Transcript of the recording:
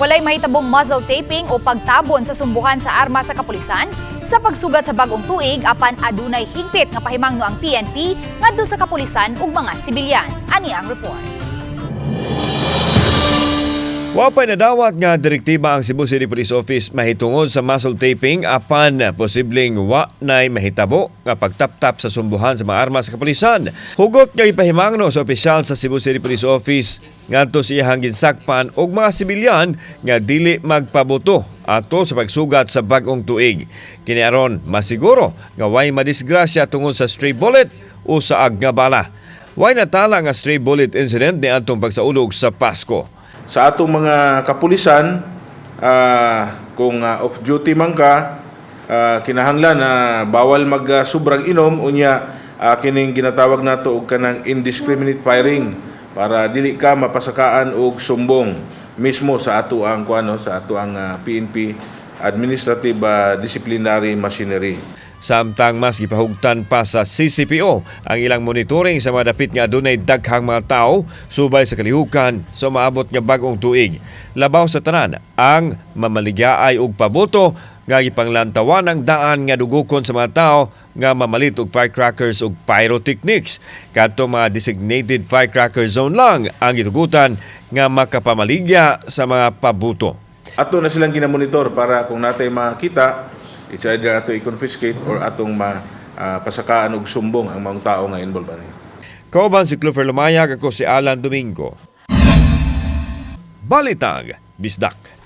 Walay mahitabong muzzle taping o pagtabon sa sumbuhan sa arma sa kapulisan sa pagsugat sa bagong tuig, apan adunay higpit nga pahimangno ang PNP ngadto sa kapulisan ug mga sibilyan. Ani ang report. Wa pa'y nadawat nga direktiba ang Cebu City Police Office mahitungod sa muzzle taping, apan posibleng wa na'y mahitabo nga pagtaptap sa sumbuhan sa mga armas sa kapulisan. Hugot nga ipahimangno sa opisyal sa Cebu City Police Office ngadto sa iyahang ginsakpan og mga sibilyan nga dili magpabuto ato sa pagsugat sa bagong tuig. Kini aron masiguro nga way madisgrasya tungod sa stray bullet o saag nga bala. Way natala nga stray bullet incident ni atong pagsaulog sa Pasko. Sa atong mga kapulisan, kung off duty man ka, kinahanglan na bawal mag sobrang inom, unya kining ginatawag nato og kanang indiscriminate firing para dili ka mapasakaan og sumbong mismo sa ato ang kuano, sa ato ang PNP Administrative Disciplinary Machinery. Samtang mas gipahugtan pa sa CCPO ang ilang monitoring sa mga dapit nga adunay daghang mga tao subay sa kalihukan sa maabot nga bagong tuig. Labaw sa tanan ang mamaligyaay og paboto nga gipanglantawan ang daan nga dugukon sa mga tao nga mamalit og firecrackers ug pyrotechnics. Kadto mga designated firecracker zone lang ang gitugutan nga makapamaligya sa mga pabuto. Ato na silang ginamonitor para kung natay makita, it's either ato i-confiscate or atong ma pasakaan og sumbong ang mga tao nga involved ani. Kauban si Clover Lumayag, ako si Alan Domingo. Balitang Bisdak.